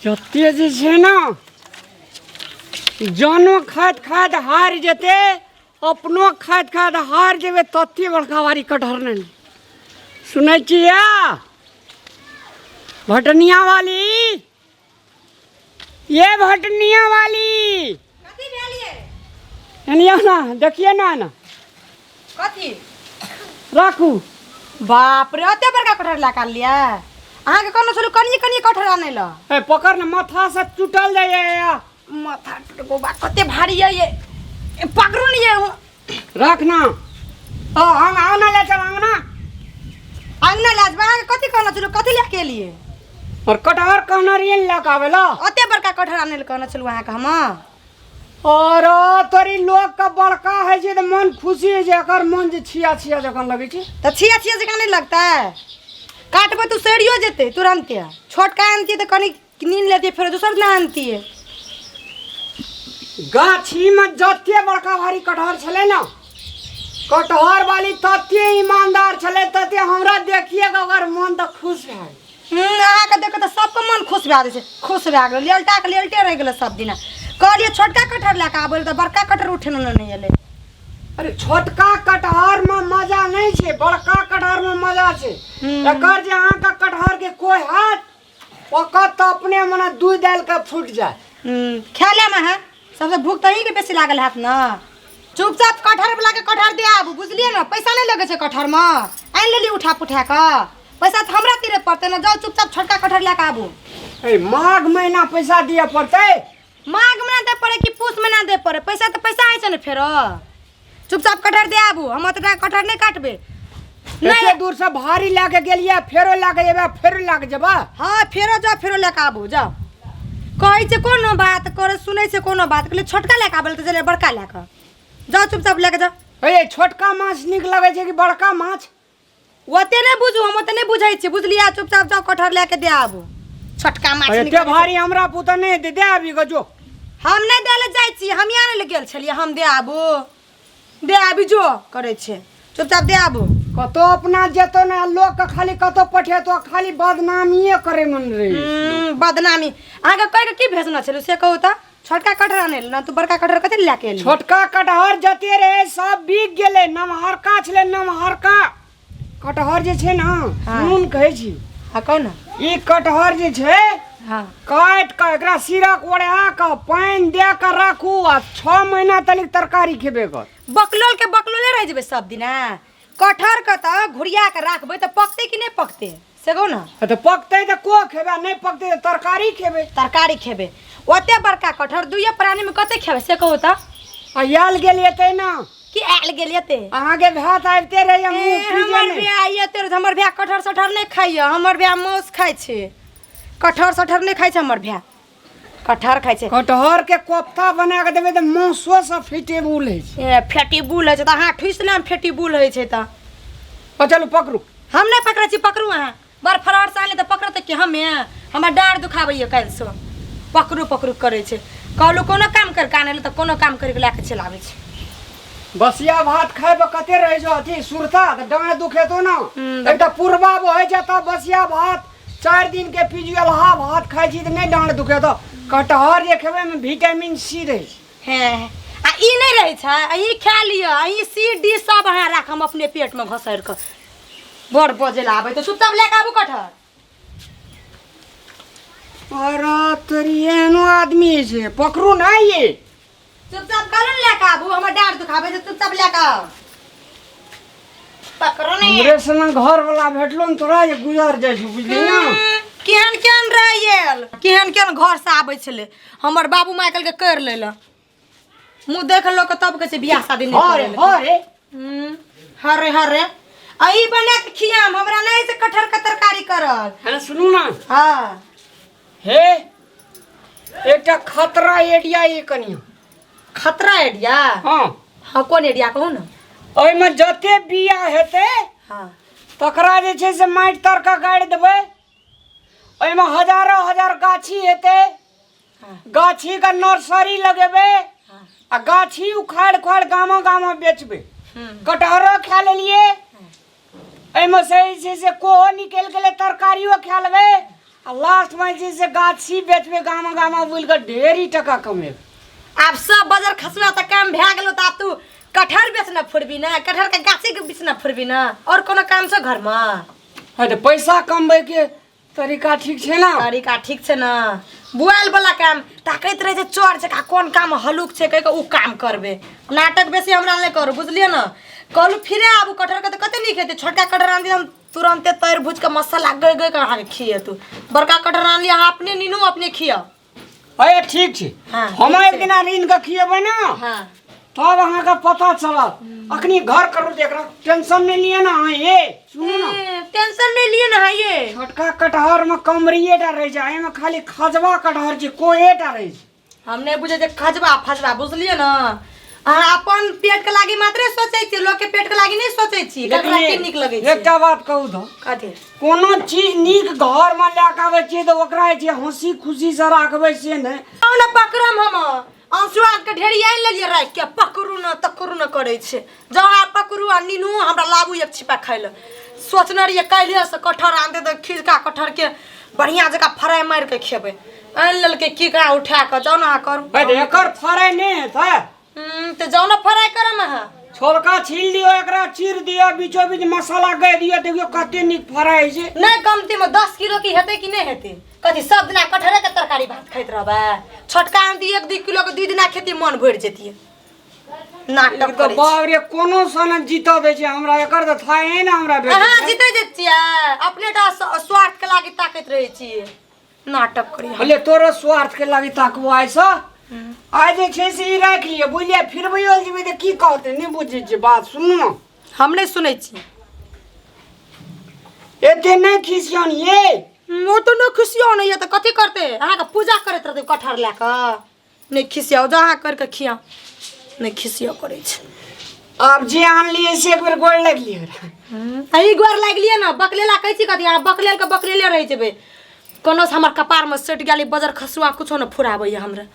जते जे छै ने जनो खाइत खाइत हारि जेतै, अपनो खाइत खाइत हारि जेबै, तते बड़का बारी कटहर नहि। सुनै छियै भटनिया वाली? ये भटनिया वाली। कथी भेलियै? एनिया ना देखिए ना ना। कथी? राखू। बाप रे, ओते बड़का कटहर लए कऽ आनलियै? अहाँके कहने छलहुँ कनिए कनिए कटहर आनै लए। ए पकड़ ने, माथा से टूटल जाइए। माथा टूटबो बा, कते भारी यऽ ये। ए, पकड़ू ने ये। रख ना, ओ हम आओ ना, ले चल अंगना। अंगना लए जेबै? अहाँके कथी कहने छलहुँ, कथी लए के एलियै? और कटहर कहने रहियै ने लए कऽ आबै लए। ओते बड़का कटहर आनै लए कहने छलहुँ अहाँके हम? और तोरी लोग के बड़का होइ छै तऽ मन खुशी होइ छै, एकर मन जे छिया छिया जकाँ लगै छै। तऽ छिया छिया जकाँ नहि लगतै? काटबै तऽ सड़ियो जेतै तुरन्ते। छोटका आनतियै तऽ कनि नीन लेतियै, फेरो दोसर दिना आनतियै। गाछीमे जते बड़का भारी कटहर छलै ने, कटहर वाली तते ईमानदार छलै, तते हमरा देखिए के ओकर मन तऽ खुश भए गेल। अहाँके देख तऽ सबके मन खुश भए जाइ छै। खुश भए गेल, लेलटा के लेलटे रहि गेलै सब दिना। कहलियै छोटका कटहर लए कऽ आबै लए तऽ बड़का कटहर उठेने नहि एलै। अरे छोटका कटहर में मजा नहीं छै, बड़का कटहर में मजा छै। एकर जे अहाँके कटहर के कोइ हाथ ओकर तऽ अपने मने दूध दालि के फूटि जाय। खा लेम अहाँ सबसे, भूख तऽ अहीँके बेसी लागल हैत ने। चुपचाप कटहर वाला के कटहर दे आबू, बुझलियै ने? पैसा नहि लगै छै कटहरमे, आनि लेली उठा पुठा कऽ, पैसा तऽ हमरा तीरे पड़तै ने। जाउ चुपचाप छोटका कटहर लए कऽ आबू। ए माघ महीना पैसा दिअ पड़तै? माघ महीना दे पड़े कि पूस महीना दे पड़े, पैसा तऽ पैसा होइ छै ने। फेरो चुपचाप कटहर दे आबू, हम ओतबा कटहर नहि काटबै। नहि, दूर से भारी लए के गेलियै, फेरो लए के जेबै, फेरो लए के जेबै। हाँ, फेरो जाओ, फेरो लए के आबू, जाओ। कहै छै कोनो बात करे, सुनै छै कोनो बात? कहलियै छोटका लए के आबै लए तऽ चलियै बड़का लए कऽ। जाओ, चुपचाप लए के जाओ। हे, छोटका माछ नीक लगै छै कि बड़का माछ? ओते नहि बुझू, हम ओते नहि बुझै छियै, बुझलियै? चुपचाप जाओ, कटहर लए के दे आबू। छोटका माछ नीक एते लगै छै। भारी हमरा पुतह नहि दे, दे आबी गो जो। हम नहि दै लए जाइ छी, हम आनै लए गेल छलियै। हम दे आबू, दे आबी जो करै छै, चुपचाप दे आबू। कतौ अपना जेतो ने, लोक के खाली कतौ पठेतो, खाली बदनामिए करे मन रहे। बदनामी। अहाँके कहि के की भेजना छलै से कहू तऽ? छोटका कटहर आनै लए ने, तू बड़का कटहर कथी लए के एली? छोटका कटहर जते रहे सब बिक गेलै, नमहरका छलै। नमहरका कटहर जे छै ने, नून कहै छी। हाँ, कहू ने। ई कटहर जे छै, काटि कऽ एकरा सिरक ओढ़ा कऽ पानि दए कऽ राखू आ 6 महीना तलिक तरकारी खेबे कर। बकलोल के बकलोले रहि जेबै सब दिना। कटहर के तऽ घुरिया के राखबै तऽ पकतै कि नहि पकतै से कहू ने? तऽ पकतै तऽ को खेबै आ नहि पकतै तऽ तरकारी खेबै। तरकारी खेबै। ओते बड़का कटहर दुइये प्राणी में कते खेबै से कहू तऽ? आ आयल गेल एतै ने। कि आयल गेल एते? अहाँके भाय तऽ आबिते रहैया मुँह ए, पीजे हमर नहि। बियाह एते रहै, हमर भाय कटहर सटहर नहि खाइया। हमर भाय मांस खाइ छै, कटहर सटहर नहि खाइ छै। हमर भाय कटहर खाइ छै। कटहर के कोफ्ता बना के देबै तऽ मांसो सब फिटेबुल होइ छै। ए, फेटी बुल होइ छै तऽ अहाँ ठुसि लेब, फेटी बुल होइ छै तऽ। ओ चलू पकड़ू। हम नहि पकड़ै छी, पकड़ू अहाँ। बड़ फरार से आनली तऽ पकड़तै कि हमे? हमर डाँड़ दुखाबैए काल्हिसँ, पकड़ू पकड़ू करै छै। कहलहुँ कोनो काम करि कऽ आनै लए तऽ कोनो काम करि कऽ लए कऽ चलि आबै छै। बसिया भात खाय पर कते रहै छौ अथी सुरता, तऽ डाँड़ दुखेतो ने। एकटा पुरबा बहै छै तऽ बसिया भात 4 दिन के पिजुअलहा भात खाइ छी तऽ नहि डाँड़ दुखेतो? कटहर जे खेबै मे विटामिन सी रहै छै। हे, आ ई नहि रहै छै? अहीं खा लिअ, अहीं सी डी सब अहाँ राख, हम अपने पेटमे घसरि कऽ। बड़ बजै लए आबै तऽ चुपचाप लए कऽ आबू कटहर। अरे तोरी, एहनो आदमी छै? पकड़ू ना ये। चुपचाप कहलहुँ ने लए कऽ आबू, हमर डाँड़ दुखाबै छै, चुपचाप लए कऽ आउ। पकड़ू ने। हमरे सना घर वाला भेटलो ने तोरा जे गुजर जाइ छै, बुझली ना? केहन केहन रहि गेल, केहन केहन घर से आबै छलै। हमर बाबू माय कहलकै करि लै लए, मुँह देख लोक तब कहै छै बियाह शादी नहि हरे करै लए। हरे। हरे हरे अही बना के खियाम, हमरा नहि से कटहर के तरकारी करल। अरे सुनू ना। हाँ। हे, एकटा खतरा एरिया ये कनिया। खतरा एरिया? हाँ। हाँ, कोन एरिया कहू ने? ओहिमे जते बिया हेतै, तकरा जे छै से माटि तर के गाड़ि देबै। ओहिमे हजारो हजार गाछी हेतै। गाछीके नर्सरी लगेबै आ गाछी उखाड़ि उखाड़ि गामो गामो बेचबै। कटहरो खा लेलियै, एहिमे से जे छै से कोहो निकलि गेलै, तरकारियो खा लेबै। आ लास्टमे जे छै से गाछी बेचबै, गामा गामा बुलि कऽ ढेरी टका कमेबै। आब सब बजर खसुआ तऽ काम भए गेलो, तऽ आब तू कटहर बेचना फुरबी ना, कटहर के गाछी के बेचना फुरबी ना, और कोनो काम छौ घरमा? है तऽ पैसा कमबैके तरीका ठीक छै ने? तरीका ठीक छै ने। बुआल वाला काम ताकैत रहै छै चोर जकाँ, कोन काम हलुक छै कहि कऽ ओ काम करबै। नाटक बेसी हमरा नहि करू, बुझलियै ने? कहलू फिरे आबू कटहर के तऽ कते नीक हेतै। छोटका कटहर आनती हम तुरन्ते तरि भुजि कऽ मसाला गहि गहि कऽ अहाँके खिएतू। बड़का कटहर आनली अहाँ अपने नीनू, अपने खियाउ। अरे ठीक छै। हाँ, हम ठीक एक छै। दिना ऋण के खिएबै ने, तब अहाँके पता चलत। अखनी घर करू तऽ एकरा टेंशन नहि लिअ ने अहाँ। ये सुनू ने। ए, टेंशन नहि लिअ ने ये। छोटका कटहर में कमरिए टा रहै छै, एहिमे खाली खजवा कटहर छै, कोहे टा रहै छै। हम नहि बुझै छियै खजबा फजबा, बुझलियै ने? अहाँ अपन पेट के लागी मात्रे सोचै छियै, लोक के पेट के लागी नहि सोचै छी, ककरा की नीक लगै छै। एकटा बात कहू तऽ? कथी? कोनो चीज नीक घरमे लए कऽ आबै छियै तऽ ओकरा जे छै हँसी खुशीसँ राखबै से नहि। आउ ने पकड़म, हम आंसुआ के ढेरी आनि लेलियै राखि के, पकड़ू ने तकड़ू ने करै छै। जाउ अहाँ पकड़ू आ नीनू हमरा लाबू एक छिपा खाइ लए। सोचने रहियै काल्हिए से कटहर आनतै तऽ खिलका कटहर के बढ़िआँ जकाँ फ्राइ मारि कऽ खेबै, आनि लेलकै की करा उठा कऽ। जाउ ने अहाँ करू। हे तऽ एकर फ्राइ नहि हेतै। तऽ जाउ ने फ्राइ करम अहाँ। छोलका छील दियौ, एकरा चीर दियौ, बीचो बीच मसाला गहि दियौ, देखियौ कते नीक फ्राइ होइ छै। नहि, कमतीमे 10 किलो की हेतै कि नहि हेतै? कथी सब दिना कटहरे के तरकारी भात खाइत रहबै? छोटका आनती 1-2 किलो के, 2 दिना खेती मन भरि जेतियै। नाटक तऽ करै छी। बाप रे, कोनो सन जीतऽ दै छै हमरा? एकर तऽ थाहे ने हमरा भेटै अहाँ छै। जीते जे छियै, अपने टा स्वार्थ के लागी ताकैत रहै छियै, नाटक करी। बोले तोरो स्वार्थ के लागी ताकबो। आइ सँ आइ जे छै से ई राखि लिअ, बुझलियै? फिरबैयो लए जेबै तऽ की कहतै? नहि बुझै छियै बात, सुनू ने। हम नहि सुनै छी। एते नहि खिसियौन ये। ओ तऽ नहि खिसियौ नहि तऽ कथी करतै? अहाँके पूजा करैत रहतै कटहर लए कऽ? नहि खिसियाउ, जा अहाँ करि कऽ खियाउ, नहि खिसियाउ करै छै। आब जे आनलियै से एक बेर गोड़ लगलियै। आ ई गोर लागलियै ने बकलेला कहै छी कथी? अहाँ बकलेल के बकलेले रहि जेबै। कोनो से हमर कपारमे सटि गेल ई बजर खसुआ, कुछो नहि फुराबैए हमरा।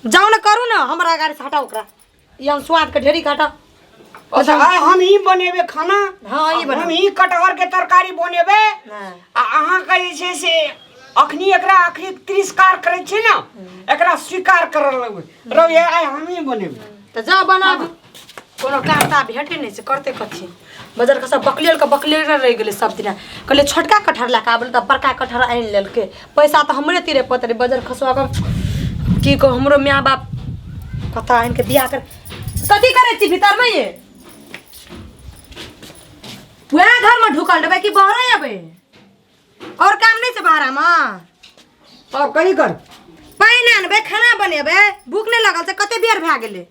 जाउ ने करू ने, हमरा गाड़ी से हटाउ ओकरा, ई हम स्वाद के ढेरी हटाउ। अच्छा, आइ हम ही बनेबै खाना। हाँ, ई हम बनाउ। ही कटहर के तरकारी बनेबै। हाँ। आ अहाँके जे छै से अखनी एकरा अखनी तिरस्कार करै छै ने, एकरा स्वीकार करऽ लगबै। रौ ये, आइ हम ही बनेबै। तऽ जाउ बनाबू। कोनो काम तऽ भेटै नहि छै, करतै कथी? बजर के सब बकलेल के बकलेल रहि गेलै। सब दिना कहलियै छोटका कटहर लए कऽ आबल तऽ बड़का कटहर आनि लेलकै। पैसा तऽ हमरे तीरे पड़तै बजर खसुआ के। की कहू, हमरो माय बाप कतऽ आनि कऽ बियाह कर। कथी करै छी भीतरमे ये? वएह घरमे ढुकल रहबै कि बाहरे अबै? और काम नहि छै बाहरामे? आब कथी कर? पानि आनबै, खाना बनेबै। भूख नहि लगल छै? कते बेर भए गेलै।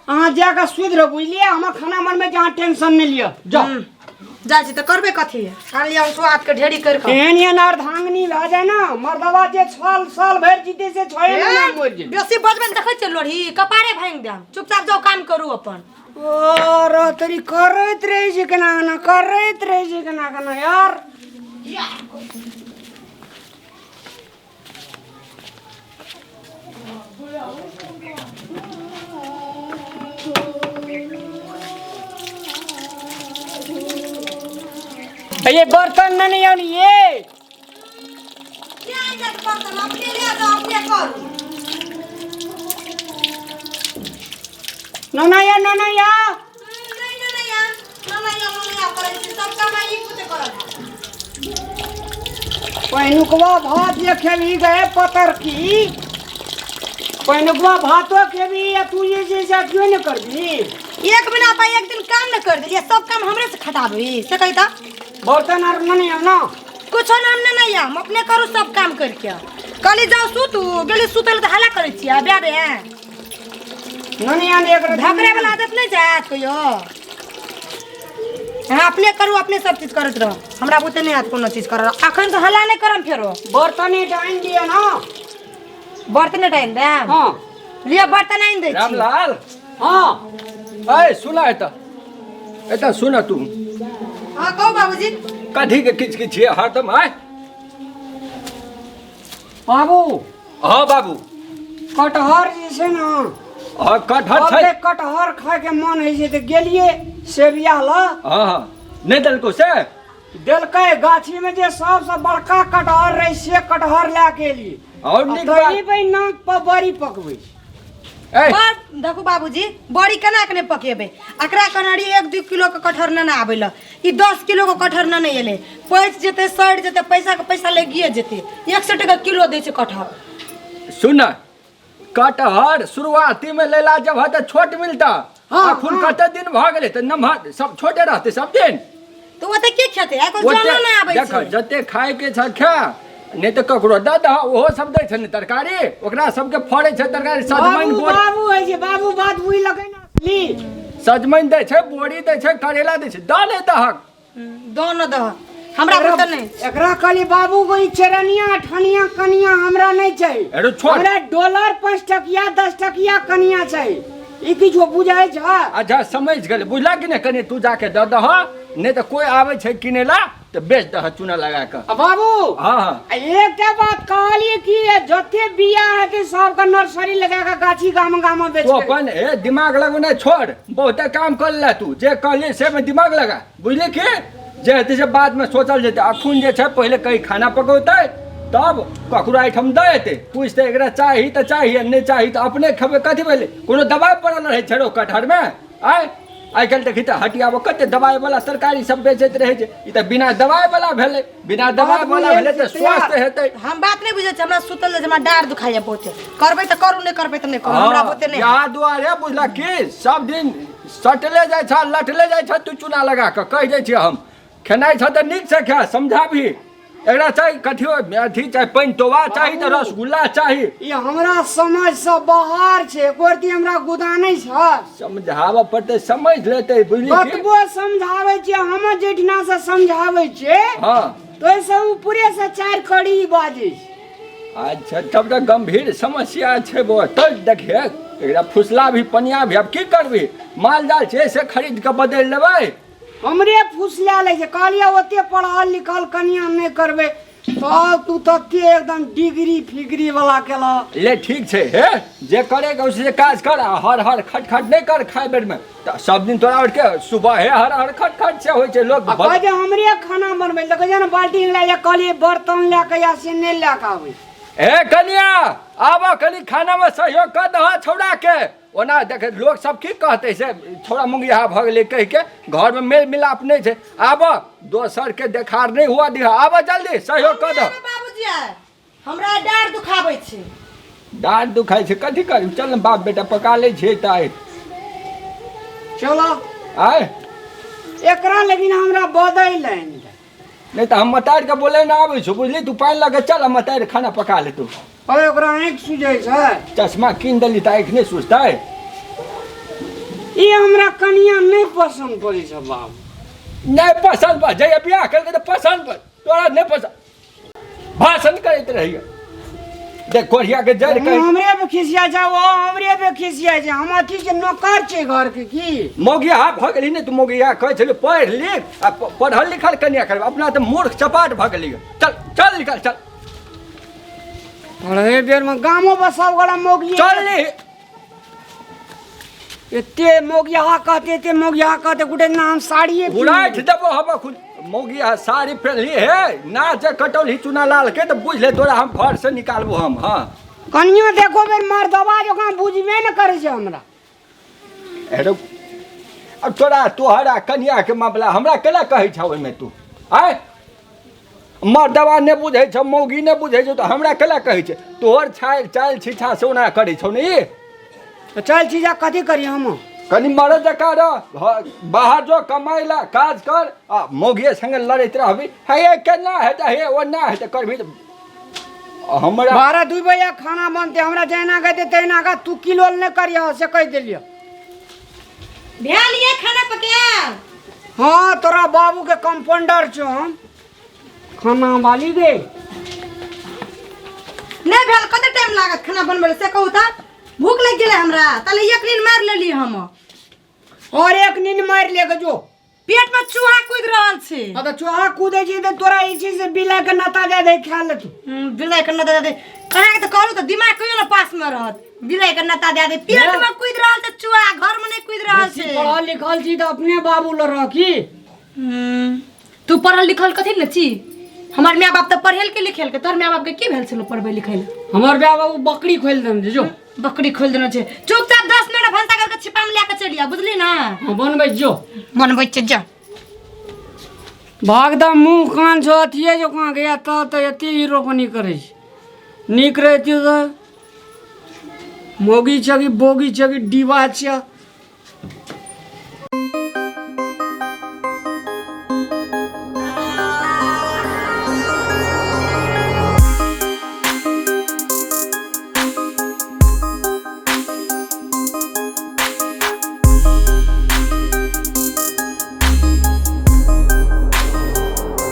अहाँ जाकऽ सुति रहू, बुझलियै? हमर खाना बनबै छै, अहाँ टेंशन नहि लिअ, जाउ। जाइ छी तऽ करबै कथी? आन लिअ स्वाद के ढेरी करि कऽ। एहन एहन अर्धांगिनी भए जाय ने, मर्दवा जे साल साल भरि जीते से 6 महीना मरि जेतै। बेसी बजबै ने देखै छियै लोढ़ी कपारे भाङि देम। चुपचाप जाउ, काम करू अपन। और तरी करैत रहै छै केना केना, करैत रहै छै केना केना यार। ये बर्तन नहीं आनी ये। ना या ना ना या। पहिनुकवा भात जे खेबही गए पतर की, पहिनुकवा भातो खेबही या तू जे छै से अथियो नहि करबही। एक महीना पर एक दिन काम न कर देलियै, सब काम हमरे से खटाबही से कही तऽ? बर्तन आर नहि आब ना? कुछो नाम ने नहीं, हम अपने करू सब काम करके। कहली जाओ सुतू, गेली सुतै लए तऽ हल्ला करै छियै आबे आबे। नहीं आने एकरा। धकरे वाला आदत नहीं जायत कहियो। अहाँ अपने करू, अपने सब चीज करैत रहू, हमरा बुते नहि आयत कोनो चीज करऽ। अखन तऽ हल्ला नहि करम फेरो। बर्तन आनि दिअ ना। बर्तन आनि देम? हाँ। लिअ, बर्तन आनि दै छी। रामलाल। हाँ। अय सुना, एतऽ एतऽ सुन तू। हाँ, कहू बाबूजी। कथी के किछ किछ छियै हरदम आय? बाबू। हाँ बाबू। कटहर जे छै ने। हाँ, कटहर छै। अबे कटहर खायके मन होइ छै तऽ गेलियै सेबिया लऽ। हाँ हाँ, नहि देलको से? देलकै गाछी में जे सबसे बड़का कटहर रहे से कटहर लए के एलियै। और नीक बात। तही पे नाक पर बड़ी पकबै छै। ए बड़ देखू बाबूजी, बड़ी केना के नहि पकेबै? एकरा कनरी 1-2 किलो के कटहर नहि आबै लए, ई 10 किलो के कटहर नहि एलै। पचि जेतै, सड़ि जेतै, पैसा के पैसा लगिए जेतै। 100 टका किलो दै छै कटहर। सुन, कटहर शुरुआती में लेला जब है तऽ छोट मिलता। अखुन कते दिन भऽ गेलै तऽ नमहर सब छोटे रहतै सब दिन। तऽ ओते के खेतै? आइ काल्हि जानो नहि आबै देख छै। जते खाय के छै खा, नहि तऽ ककरो दऽ दह, ओहो सब दै छै ने तरकारी, ओकरा सबके फड़ै छै तरकारी। सजमनि बाबू बोरी बाबू होइ छै बाबू, बात बुझि लकै ने असली। सजमनि दै छै, बोरी दै छै, करेला दै छै, दऽ नहि दहक। दऽ न दहक, हमरा पर तऽ नहि। एकरा कहली बाबू को ई चरनिया अठनिया कनिया हमरा नहि चाही। अरे छोड़। हमरा डॉलर 5 टकिया 10 टकिया कनिया चाही। ई किछो बुझाइ छ? अच्छा समझ गेलै, बुझला कि नहि? कनि तू जाके दऽ दह, नहि तऽ कोइ आबै छै किनै ला तऽ बेच दह चूना लगा कऽ। आ बाबू, हँ हँ। आ एकटा बात कहलियै कि जते बिया हेतै सबके नर्सरी लगा कऽ गाछी गाम गाम बेच तू अपन ए दिमाग लगेनाइ छोड़, बहुते काम कर ले तू, जे कहलियै से मे दिमाग लगा, बुझली कि? जे हेतै से बादमे सोचल जेतै। अखुन जे छै पहिले कहीं खाना पकौतै तब ककरो एहिठाम दऽ एतै, पूछतै एकरा चाही तऽ चाही आ नहि चाही तऽ अपने खेबै। कथी भेलै? कोनो दबाइ पड़ल रहै छै रौ कटहरमे? आँय, आइ काल्हि देखी तऽ हटियामे कते दबाइवला तरकारी सब बेचैत रहै छै। ई तऽ बिना दबाइवला भेलै, बिना दबाइवला भेलै तऽ स्वस्थ हेतै। हम बात नहि बुझै छी, हमरा सुतल जाइ छै, हमरा डाँड़ दुखाइया बहुते। करबै तऽ करू, नहि करबै तऽ नहि करू, हमरा बहुते नहि। यहाँ दुआरे बुझलक कि सब दिन सटले जाइ छ, लटले जाइ छ तू चूना लगा कऽ। कहि दै छियै हम, खेनाइ छ तऽ नीकसँ खा, समझाबही एकरा। चाही कथियो अथी चाही, पानि तोबा चाही तऽ रसगुल्ला चाही। ई हमरा समझ से बाहर छै, एको रति हमरा गुदानै छै। समझाबऽ पड़तै, समझ लेतै, बुझली कि? कतबो समझाबै छियै हम, जेठना से समझाबै छियै तो ओहिसँ ऊपरे से 4 कड़ी बाजै छै। अच्छा तब तऽ गंभीर समस्या छै बौआ। तब देखिए एकरा फुसला भी पनिया भी, आब की करबी? माल जाल छै से खरीद कऽ बदलि लेबै। हमरे फुसला लै छै। कहलियै ओते पढ़ल लिखल कनिया नहि करबै तब तू तते एकदम डिग्री फिग्री वाला केलह। ले ठीक छै, हे जे करे के से काज कर, आ हर हर खट खट नहि कर खाय बेर में। तऽ सब दिन तोरा आरके सुबह हे हर हर खट खट से होइ छै लोक। आ कहै छै हमरे खाना बनबै लए, तऽ कहै छै ने बाल्टी लए जा। कहलियै बर्तन लए कऽ या से नहि लए कऽ आबै। हे कनिया, आब कनि खाना में सहयोग कर दह छौड़ा के। ओना देख लोक सब की कहतै से छौड़ा मुंगिया भऽ गेलै कहि के घर में मेल मिलाप नहि छै। आब दोसर के देखार नहि हुआ दिह, आब जल्दी सहयोग कर दह। बाबूजी आय, हमरा डाँड़ दुखाबै छै। डाँड़ दुखाइ छै, कथी करू? चल ने बाप बेटा पका लै छियै तऽ आइ। चलो आय एकरा लेकिन हमरा बदलि आनि। नहि तऽ हम मतारि के बोलै ने आबै छौ, बुझली? तू पानि लऽ के चल, हम मतारि खाना पका ले तू। अरे ओकरा आँखि सुझै छै। चश्मा कीन देली तऽ आँखि नहि सुझतै? ई हमरा कनिया नहि पसन्द पड़ै छै बाबू। नहि पसन्द पड़ जहिया बियाह केलकै तऽ पसन्द पड़ तोरा, नहि पसन्द भाषण करैत रहिए। देख कोढ़िया के जड़ कहि हमरे पे खिसिया जाओ, हमरे पे खिसिया जा। हम अथी के नौकर छै घर के की? मौगिया भऽ गेली ने तू, मौगिया कहै छली पढ़ि लिख आ पढ़ल लिखल कनिया करबै, अपना तऽ मूर्ख चपाट भऽ गेली। चल चल निकल चल। पढ़े बेर में गामो बसाव गोला मौगिया। चल ली। एते मौगिया कहते, एते मौगिया कहते, गुटे नाम साड़िए उड़ाइठ देबो हम अखुन। मौगिया साड़ी पेनली हे ना जे कटौली चुना लाल के तऽ बुझ ले तोरा हम घर से निकालबो हम। हाँ कनियो देखो बेर मर्दबा जकाँ बुझबे ने करै छै हमरा। हेरो अब तोरा तोहरा कनिया के मामला हमरा केना कहै छौ ओहिमे तू? आय मर्दबा नहि बुझै छौ, मौगी नहि बुझै छौ तऽ हमरा केना कहै छै? तोहर छाइल चालि छिछा से ओना करै छौ ने ई? तऽ चल चीजा कथी करी हम? कनि मरद जकाँ रह, बाहर जो कमाइ ला, काज कर, आ मौगिए संगे लड़ैत रहबी, हे केना हेतै, हे ओना हेतै करबी तऽ हमरा 12-2 बजे खाना बनतै। हमरा जहिना कहतै तहिना कह, तू किलोल नहि करियह से कहि देलियह। भेल ये खाना पकायल? हाँ तोरा बाबू के कंपाउंडर छौ हम, खाना वाली गे। नहि भेल? कते टाइम लागत खाना बनबै लए से कहू तऽ? भूख लागि गेलै हमरा, ताले एक नींद मारि लेली हम। और एक नींद मारि ले के जो। पेट में चूहा कूद रहल छै। हाँ तऽ चूहा कूदै छै तऽ तोरा ई चीज से बिलाय के नता दे दे, खा ले तू। बिलाय के नता दे दे। अहाँके तऽ कहलहुँ तऽ दिमाग कहियो ने पास में रहत। बिलाय के नता दे दे। पेट में कूद रहल छै चूहा, घर में नहि कूद रहल बेसी छै। पढ़ल लिखल छी तऽ अपने बाबू लग रह की? तू पढ़ल लिखल कथी ने छी? हमर माय बाप तऽ पढ़ेल के लिखेल के, तोहर माय बाप के की भेल छलो पढ़बै लिखै लए? हमर माय बाबू बकरी खोलि देने छै जो। बकरी खोलि देने छै। चुपचाप 10 मिनट भनसा घर के छिपा में लए के चलि आ, बुझली ना? हाँ, बनबै जो। बनबै छै जा। भाग द मुँह कान छौ अथिए जो कहाँ गया तऽ तऽ एते ही रोपनी करै छै। नीक रहितियौ तऽ मौगी छै कि बोगी छै कि डिबा छै।